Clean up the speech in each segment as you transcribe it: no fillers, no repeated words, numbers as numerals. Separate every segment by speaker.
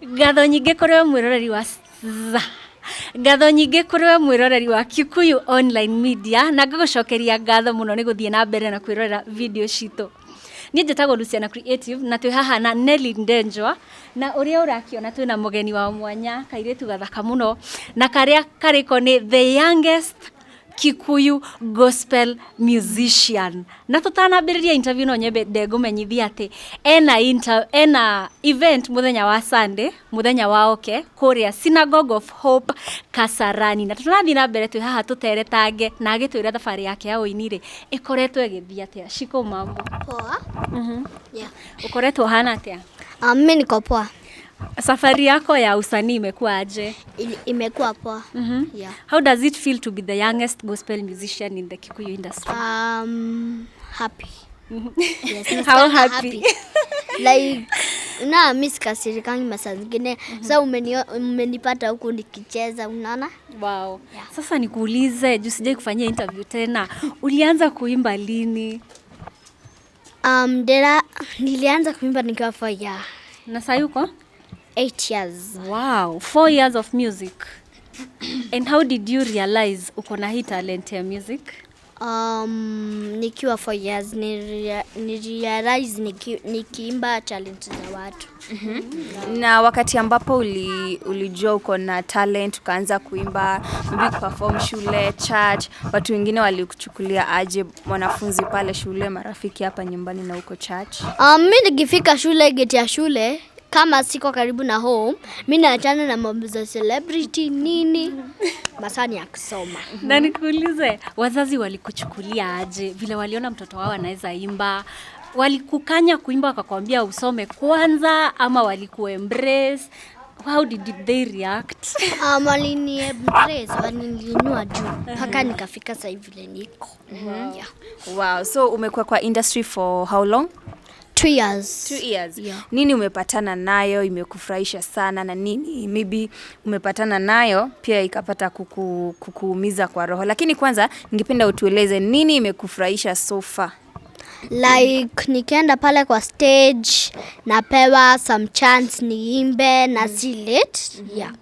Speaker 1: Ngatho nyingĩ kũrĩ we mwĩroreri wa ngatho nyingĩ kũrĩ we mwĩroreri wa Kikuyu Online Media, na ngagũcokeria ngatho mũno nĩ gũthiĩ na mbere na kwĩrorera video citũ. Niĩ njĩtagwo Luciana Creative na twĩ haha na Nelly Ndenjwa, na ũrĩa ũrakĩona twĩna mũgeni wa mwanya, kairĩtu gathaka mũno, na karĩa karĩko nĩ the youngest Kikuyu gospel musician. Na tũtanambĩrĩria interview, no nyambe ndengũmenyithia atĩ ena event mũthenya wa Sunday, mũthenya wa oke, kũrĩa Synagogue of Hope, Kasarani. Na tũrathiĩ na mbere, twĩ haha tũteretange na agĩtwĩra thabarĩ yake ya ũini rĩ ĩkoretwo ĩgĩthiĩ atĩa. Shiko, mambo?
Speaker 2: Poa. Yeah.
Speaker 1: Ũkoretwo ũhana atĩa?
Speaker 2: Mi niko poa.
Speaker 1: Safari yako ya usanii imekuwa aje?
Speaker 2: Imekuwa poa. Yeah.
Speaker 1: How does it feel to be the youngest gospel musician in the Kikuyu industry?
Speaker 2: Happy. Yes,
Speaker 1: How
Speaker 2: nasikianga
Speaker 1: happy?
Speaker 2: Like na mi sikasirikangi masaa zingine. Sasa umenipata huku nikicheza, unaona?
Speaker 1: Wow. Sasa nikuulize, juu sijai kufanyia interview tena. Ulianza kuimba lini?
Speaker 2: Dera, nilianza kuimba nikiwa 4 year.
Speaker 1: Na sasa yuko?
Speaker 2: 8 years.
Speaker 1: Wow, 4 years of music. And how did you realize uko na hii talent ya music?
Speaker 2: Nikiwa 4 years nilirealize nikiimba talent za watu.
Speaker 3: Na wakati ambapo ulijua uko na talent, ukaanza kuimba, maybe kuperform shule, church, watu wengine walikuchukulia aje, mwanafunzi pale shule, marafiki hapa nyumbani na huko church?
Speaker 2: Mi nikifika shule, gate ya shule, kama siko karibu na home, mi naachana na mambo za celebrity nini, masaa ni ya kusoma.
Speaker 1: Na nikuulize, wazazi walikuchukulia aje vile waliona mtoto wao anaweza imba? Walikukanya kuimba wakakwambia usome kwanza, ama walikuembrace? How did they react?
Speaker 2: Walini embrace, waliniinua juu mpaka nikafika sasa hivi vile niko. Yeah.
Speaker 3: Wow, so umekuwa kwa industry for how long?
Speaker 2: 2 years.
Speaker 3: 2 years.
Speaker 2: Yeah.
Speaker 3: Nini umepatana nayo imekufurahisha sana, na nini maybe umepatana nayo pia ikapata kukuumiza kwa roho? Lakini kwanza ningependa utueleze nini imekufurahisha so far.
Speaker 2: Like nikienda pale kwa stage, napewa some chance niimbe na si late. Yeah.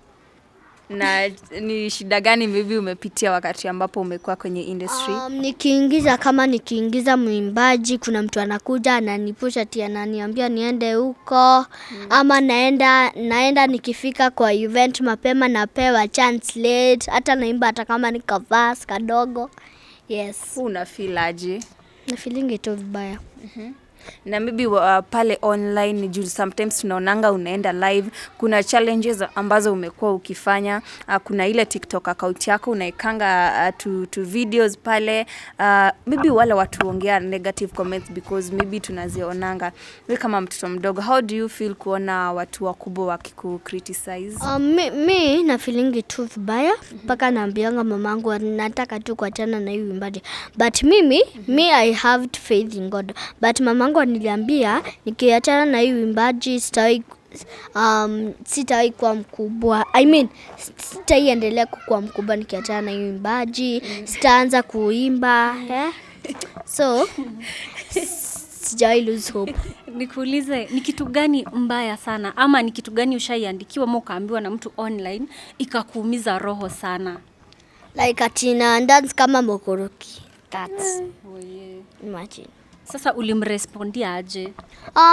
Speaker 3: Na ni shida gani maybe umepitia wakati ambapo umekuwa kwenye industry?
Speaker 2: Nikiingiza, kama nikiingiza mwimbaji, kuna mtu anakuja ananipusha ati ananiambia niende huko, ama naenda, nikifika kwa event mapema napewa chance late, hata naimba hata kama ni kaverse kadogo. Yes.
Speaker 3: Una feel aje?
Speaker 2: Na feeling tu vibaya.
Speaker 3: Na maybe pale online, juu sometimes tunaonanga unaenda live, kuna challenges ambazo umekuwa ukifanya. Kuna ile TikTok account yako unaekanga to videos pale. Maybe wale watu ongea negative comments, because maybe tunazionanga, we kama mtoto mdogo, how do you feel kuona watu wakubwa wakiku criticize?
Speaker 2: Mi na feeling tu vibaya mpaka naambianga mamangu nataka tu kuachana na hii uimbaji, but mimi mi I have faith in God, but mamangu aniliambia nikiachana na hii uimbaji sitawahi kuwa mkubwa, I mean, sitaiendelea kukuwa mkubwa nikiachana na hii uimbaji, sitaanza kuimba, eh? So sijawahi lose hope.
Speaker 1: Nikuulize, ni kitu gani mbaya sana, ama ni kitu gani ushaiandikiwa ama ukaambiwa na mtu online ikakuumiza roho sana?
Speaker 2: Like ati na dance kama mokoroki. That's
Speaker 1: Oye.
Speaker 2: Imagine.
Speaker 1: Sasa ulimrespondia aje?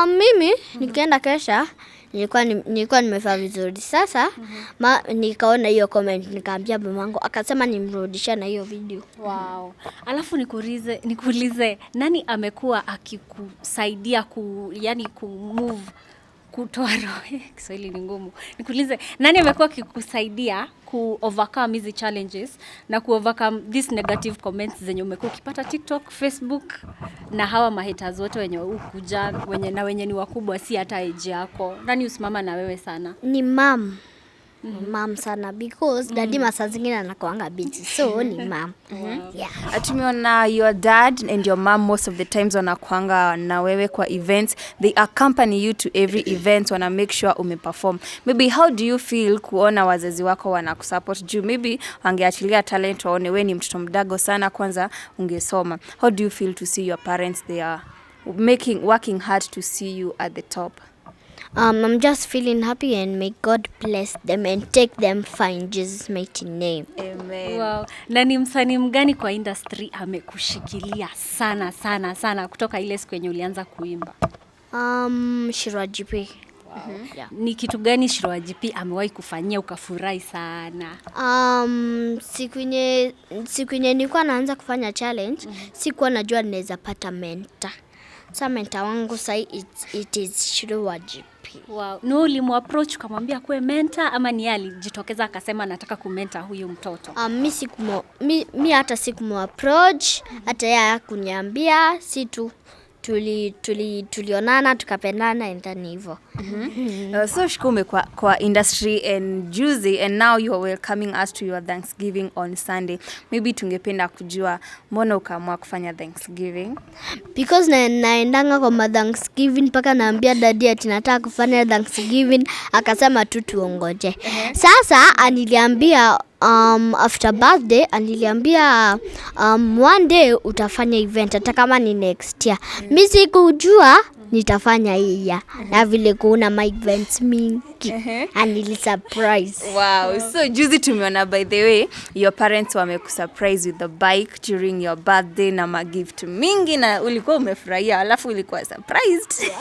Speaker 2: Mimi nikienda kesha nilikuwa nimevaa vizuri. Sasa nikaona hiyo comment, nikaambia mamangu, akasema nimrudishie na hiyo video.
Speaker 1: Wow. Alafu nikuulize, nani amekuwa akikusaidia yani kumove, kutoa roho, Kiswahili ni ngumu. Nikuulize, nani amekuwa akikusaidia ku overcome hizi challenges na ku overcome these negative comments zenye umekuwa ukipata TikTok, Facebook na hawa mahaters wote wenye ukuja wenye na wenye ni wakubwa, si hata age yako? Nani usimama na wewe sana?
Speaker 2: Ni mum. Ni mum sana, because daddy masaa zingine anakuanga busy. So ni mum. Yeah.
Speaker 3: Tumeona your dad and your mom most of the times wanakwanga na wewe kwa events. They accompany you to every event, wana make sure umeperform. Maybe how do you feel kuona wazazi wako wanakusupport, juu maybe wangeachilia talent waone we ni mtoto mdogo sana, kwanza ungesoma? How do you feel to see your parents, they are making working hard to see you at the top?
Speaker 2: I'm just feeling happy and may God bless them and take them far in Jesus' mighty name.
Speaker 3: Amen.
Speaker 1: Wow. Na ni msanii mgani kwa industry amekushikilia sana sana sana kutoka ile siku yenye ulianza kuimba?
Speaker 2: Shirwa GP. Wow. Yeah.
Speaker 1: Ni kitu gani Shirwa GP amewahi kufanyia ukafurahi sana?
Speaker 2: Siku yenye nilikuwa naanza kufanya challenge, sikuwa najua ninaweza pata mentor. Sasa mentor wangu sai it is Shirwa GP.
Speaker 1: Wow. Ni wewe ulimuapproach ukamwambia kuwe mentor ama ni yeye alijitokeza akasema nataka kumenta huyu mtoto?
Speaker 2: Mi hata sikumuapproach, hata yeye hakuniambia, si tu tulionana tukapendana and then hivyo.
Speaker 3: So Shiko, umekuwa kwa industry and juicy and now you are welcoming us to your Thanksgiving on Sunday. Maybe tungependa kujua mbona ukaamua kufanya Thanksgiving?
Speaker 2: Because naendanga kwa ma Thanksgiving mpaka naambia daddy ati nataka kufanya Thanksgiving, akasema tu tuongoje. Sasa aniliambia after birthday aniliambia one day utafanya event hata kama ni next year. Mimi sikujua nitafanya hii year. Na vile kuna my events mingi. And nili surprise.
Speaker 3: Wow. So juzi tumeona, by the way, your parents wamekusurprise with the bike during your birthday na magift mingi na ulikuwa umefurahia alafu ulikuwa surprised.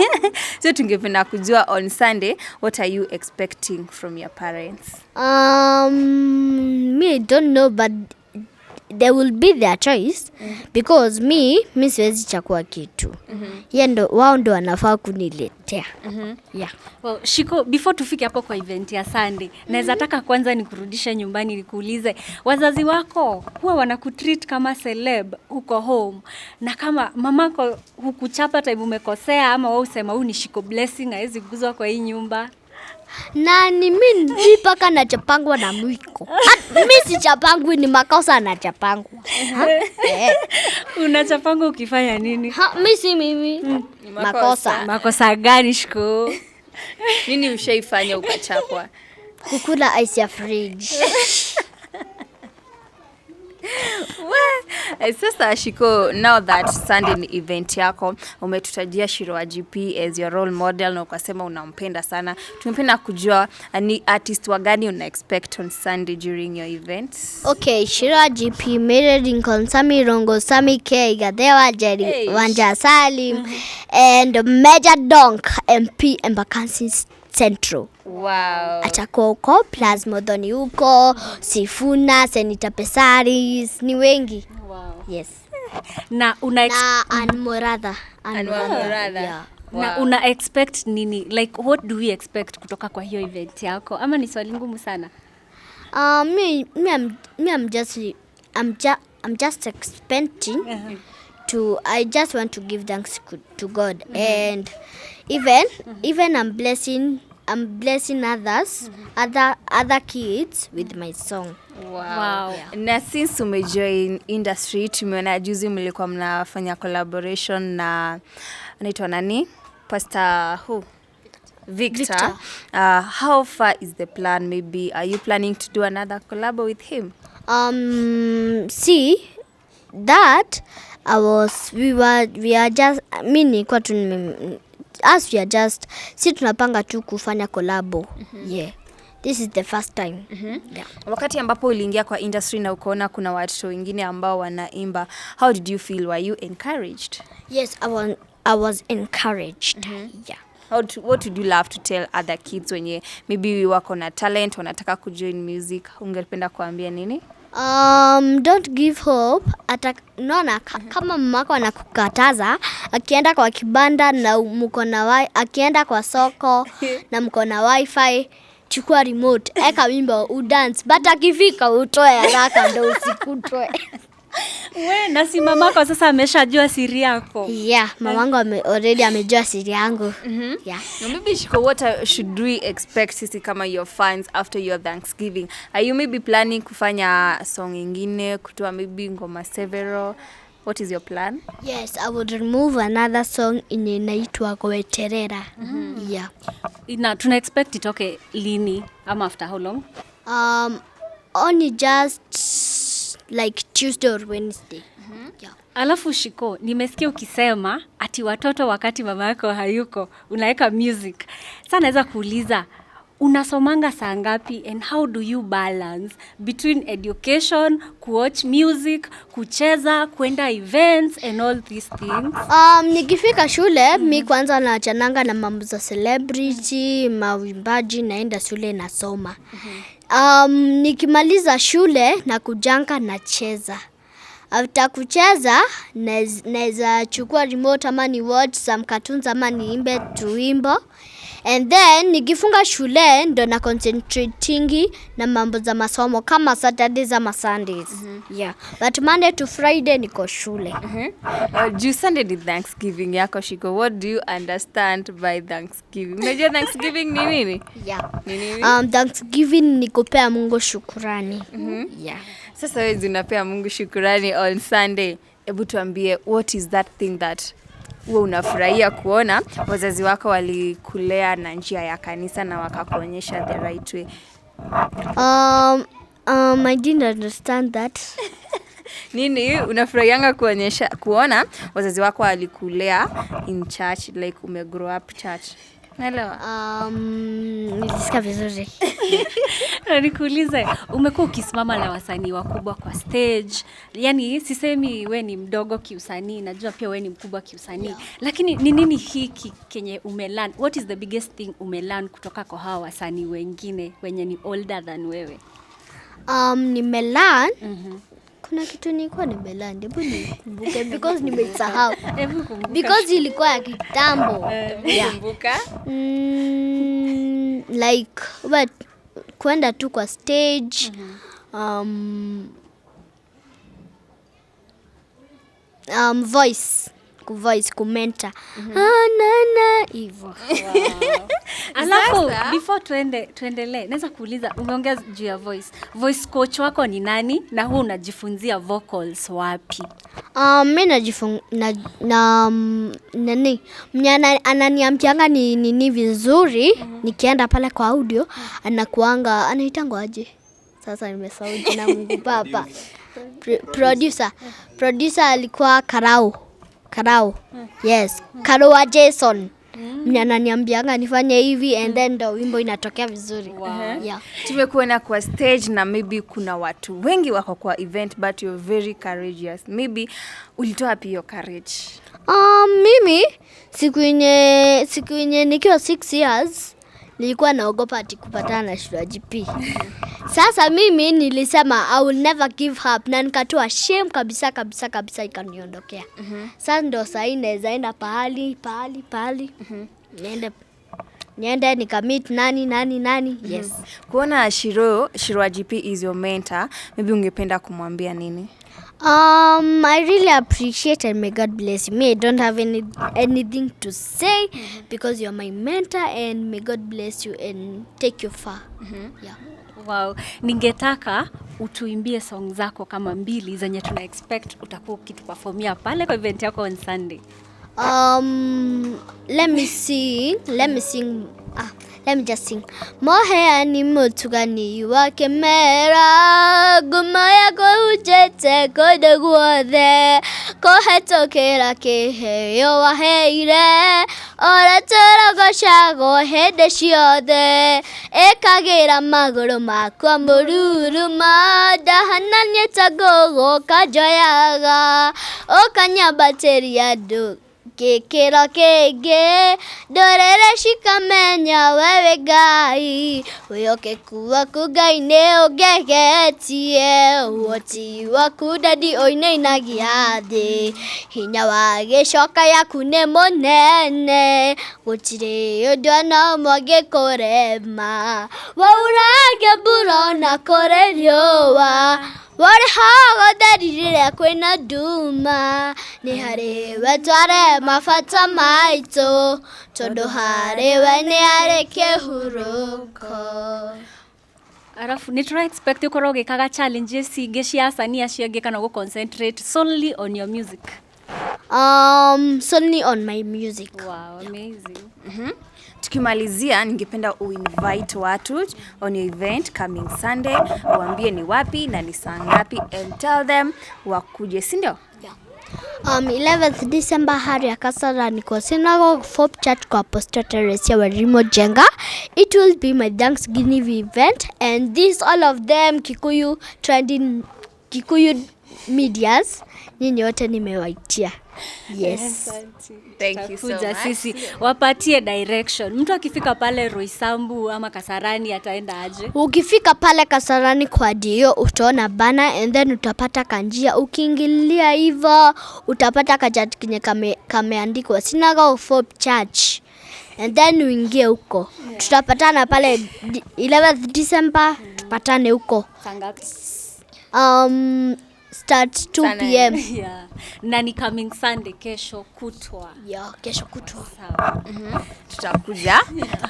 Speaker 3: So tungependa kujua on Sunday, what are you expecting from your parents?
Speaker 2: Me I don't know, but there will be their choice because mi siwezi chakua kitu. Yeye wao ndo wanafaa kuniletea. Yeah.
Speaker 1: Well, Shiko, before tufike hapo kwa event ya Sunday, naweza taka kwanza nikurudishe nyumbani nikuulize, wazazi wako huwa wanakutreat kama celeb huko home? Na kama mamako hukuchapa time umekosea ama wao usema huyu ni Shiko Blessing hawezi kuguzwa kwa hii nyumba?
Speaker 2: Nani mimi mpaka nachapangwa na mwiko. Mimi sichapangwi, ni makosa nachapangwa.
Speaker 1: Unachapangwa ukifanya nini?
Speaker 2: Mimi si mimi. Makosa.
Speaker 1: Makosa gani Shiko?
Speaker 3: Nini ushaifanya ukachapwa?
Speaker 2: Kukula ice ya fridge.
Speaker 3: Sasa Shiko, now that Sunday ni event yako, umetutajia Shirwa GP as your role model na ukasema unampenda sana. Tungependa kujua ni artist wa gani una expect on Sunday during your event?
Speaker 2: Okay, Shirwa GP, Mary Lincoln, Sami Rongo, Sami K, Gadewa Jerry,
Speaker 3: hey.
Speaker 2: Wanja Salim, and Major Donk, MP Embakasi Central.
Speaker 3: Wow.
Speaker 2: Atakuwa huko, plus Modoni huko, Sifuna, Senita Pesaris, ni wengi.
Speaker 1: Wow.
Speaker 2: Yes.
Speaker 1: Na
Speaker 2: na Ann Moratha.
Speaker 3: Ann Moratha.
Speaker 2: Yeah.
Speaker 3: Wow.
Speaker 1: Na una expect nini? Like what do we expect kutoka kwa hiyo event yako? Ama ni swali ngumu sana?
Speaker 2: I'm just expecting to, I just want to give thanks to God and even I'm blessing others, other kids with my song.
Speaker 3: Wow.
Speaker 1: Wow.
Speaker 3: Yeah. Na since umejoin industry, tumeona juzi mlikuwa mnafanya collaboration na anaitwa nani? Pastor who? Victor. How far is the plan? Maybe are you planning to do another collab with him?
Speaker 2: See that I was we are just mimi kwa tu as we are just si tunapanga tu kufanya collab. Yeah. This is the first time. Yeah.
Speaker 3: Wakati ambapo uliingia kwa industry na ukaona kuna watoto wengine ambao wanaimba, how did you feel? Were you encouraged?
Speaker 2: Yes, I was encouraged. Yeah.
Speaker 3: What would you love to tell other kids wenye maybe wako na talent wanataka kujoin music? Ungependa kuambia nini?
Speaker 2: Don't give hope. Unaona kama mamako anakukataza, akienda kwa kibanda na mko na akienda kwa soko na mko na wifi, chukua remote, eka wimbo, udance. But akifika utoe haraka ndio usikutwe.
Speaker 1: We, na si mamako sasa ameshajua siri yako?
Speaker 2: Yeah, mamangu already amejua siri yangu. Yeah.
Speaker 3: Now maybe Shiko, what should we expect sisi kama your fans after your Thanksgiving? Are you maybe planning kufanya song ingine, kutoa maybe ngoma several? What is your plan?
Speaker 2: Yes, I would remove another song inaitwa Goeterera. Yeah.
Speaker 1: Na tuna expect itoke lini ama after how long?
Speaker 2: Only just like Tuesday or Wednesday. Yeah.
Speaker 1: Alafu Shiko, nimesikia ukisema ati watoto wakati mama yako hayuko unaweka music. Sasa naweza kuuliza, unasomanga saa ngapi and how do you balance between education, kuwatch music, kucheza, kwenda events and all these things?
Speaker 2: Nikifika shule mi kwanza naachananga na mambo za celebrity, mawimbaji, naenda shule nasoma. Nikimaliza shule na kujanga nacheza. After kucheza naweza chukua remote ama ni watch some cartoons ama niimbe tuwimbo. And then nikifunga shule ndo na concentratingi na mambo za masomo kama Saturdays ama Sundays. Yeah. But Monday to Friday niko shule.
Speaker 3: Juu Sunday ni Thanksgiving yako, Shiko. What do you understand by Thanksgiving? Unajua Thanksgiving ni nini?
Speaker 2: Yeah.
Speaker 3: Ni nini?
Speaker 2: Thanksgiving ni kupea Mungu shukurani. Yeah.
Speaker 3: Sasa wewe zinapea Mungu shukurani on Sunday. Hebu tuambie, what is that thing that huwa unafurahia kuona wazazi wako walikulea na njia ya kanisa na wakakuonyesha the right way?
Speaker 2: I didn't understand that.
Speaker 3: Nini unafurahianga kuonyesha kuona wazazi wako walikulea in church, like ume grow up church? Naelewa.
Speaker 2: Nilisikia vizuri.
Speaker 1: Na nikuulize, umekuwa ukisimama na wasanii wakubwa kwa stage. Yani sisemi we ni mdogo kiusanii, najua pia we ni mkubwa kiusanii. Lakini ni nini hiki kenye umelearn? What is the biggest thing umelearn kutoka kwa hawa wasanii wengine wenye ni older than wewe?
Speaker 2: Nimelearn. Kuna kitu nilikuwa nimelearn, hebu nikumbuke because nimeisahau.
Speaker 1: Hebu kumbuka.
Speaker 2: Because ilikuwa ya kitambo. Yeah.
Speaker 3: Kumbuka.
Speaker 2: Like but kwenda tu kwa stage. Voice kuvoice kumenta, ah, na na hivyo.
Speaker 1: Alafu before tuendelee, naweza kuuliza, umeongea juu ya voice. Voice coach wako ni nani na huu unajifunzia vocals wapi?
Speaker 2: Mi najifun na, na nani mwenye ananiambianga ni nini vizuri nikienda pale kwa audio, anakuanga anaitangwa aje? Sasa nimesahau jina, Mungu Baba. Producer alikuwa Karau. Karau. Yes, Karau wa Jason. Mwenye ananiambianga nifanye hivi and then ndo wimbo inatokea vizuri. Yeah.
Speaker 3: Tumekuona kwa stage na maybe kuna watu wengi wako kwa event, but you're very courageous. Maybe ulitoa wapi hiyo courage?
Speaker 2: Mimi siku yenye nikiwa 6 years nilikuwa naogopa ati kupatana na Shura GP. Sasa mimi nilisema I will never give up na nikatoa shame kabisa kabisa kabisa ikaniondokea. Sasa ndo sahii naweza enda pahali pahali pahali, niende nikameet nani nani nani. Yes.
Speaker 3: Kuona Shiro wa GP is your mentor, maybe ungependa kumwambia nini?
Speaker 2: I really appreciate and may God bless you. Me, I don't have anything to say because you're my mentor and may God bless you and take you far. Yeah.
Speaker 1: Wow. Ningetaka utuimbie song zako kama mbili zenye tuna expect utakuwa ukituperformia pale kwa event yako on Sunday.
Speaker 2: Let me sing. Let me sing. Ah, let me just sing. Moheani mũtugani wa kĩmera, ngumo yako hunjĩte kũndũ guothe, kũhetũkĩra kĩheo waheire ũrĩa tũrogocagwo hĩndĩ ciothe, ĩkagĩra magũrũ makwa mũruruma, ndahananie ta ngũgũka njoyaga, ũkanyambatĩria ndũ gĩkĩro kĩngĩ, ndũrĩrĩ cikamenya wewe Ngai, wĩhokeku waku Ngai nĩ ũngegetie, ũhoti waku Daddy ũinainagia thĩ, hinya wa gĩcoka yaku nĩ mũnene, gũtirĩ ũndũ ona ũmwe ũngĩkũrema, wauraga mbura ona kũrĩ riũa, warĩhaga ũtheri rĩrĩa kwĩna nduma, nĩ harĩ we tware mabata maitũ, tondũ harĩ we nĩ harĩ kĩhurũko.
Speaker 1: Alafu nĩ tũra expect ũkorwo ũgĩkaga challenges ingĩ cia asanii acio angĩ kana gũ concentrate solely on your music?
Speaker 2: Solely on my music.
Speaker 1: Wow, amazing.
Speaker 3: Tukimalizia, ningependa uinvite watu on your event coming Sunday, uambie ni wapi na ni saa ngapi and tell them wakuje, si ndio?
Speaker 2: Yeah. 11th December harĩa Kasarani kwa Synagogue Hope Church kwa Apostle Teresia Wairimu Njenga. It will be my Thanksgiving event and this all of them Kikuyu trending Kikuyu medias, nyinyi wote nimewaitia. Yes.
Speaker 3: Thank you so
Speaker 1: Tutakuja
Speaker 3: much.
Speaker 1: sisi wapatie direction. Mtu akifika pale Roysambu ama Kasarani ataenda aje?
Speaker 2: Ukifika pale Kasarani kwa Dio utaona bana and then utapata kanjia. Ukiingilia hivyo utapata kachurch kenye kameandikwa Synagogue of Hope Church and then uingie huko. Tutapatana pale 11th December, tupatane huko.
Speaker 1: Saa ngapi?
Speaker 2: Start 2 p.m.
Speaker 1: Yeah. Na ni coming Sunday, kesho kutwa.
Speaker 2: Yeah, kesho kutwa.
Speaker 1: Sawa.
Speaker 3: Tutakuja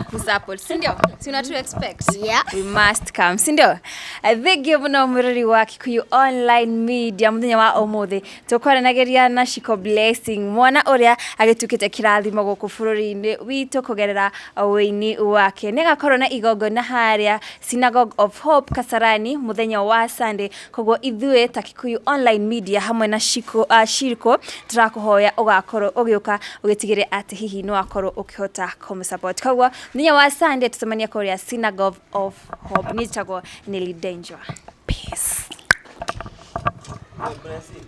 Speaker 3: kusupport, si ndio? Si unatu expect?
Speaker 2: Yeah.
Speaker 3: We must come, si ndio? Thengiũ mũno mwĩrori wa Kikuyu Online Media. Mũthenya wa ũmũthĩ tũkwaranageria na Shiko Blessing, mwana ũrĩa agĩtuĩkĩte kĩrathimo gũkũ bũrũri-inĩ witũ kũgerera wĩini wake. Nĩ agakorwo na igongona harĩa Synagogue of Hope Kasarani mũthenya wa Sunday. Koguo ithuĩ ta Kikuyu Online Media hamwe na Shiko tũrakũhoya ũgakorwo ũgĩũka ũgĩtigĩrĩra atĩ hihi nĩ wakorwo ũkĩhota kũmũsupport. Koguo mũthenya wa Sunday tũcemanie kũrĩa Synagogue of Hope. Niĩ njĩtagwo Nelly Danger. Peace.
Speaker 4: Blessing.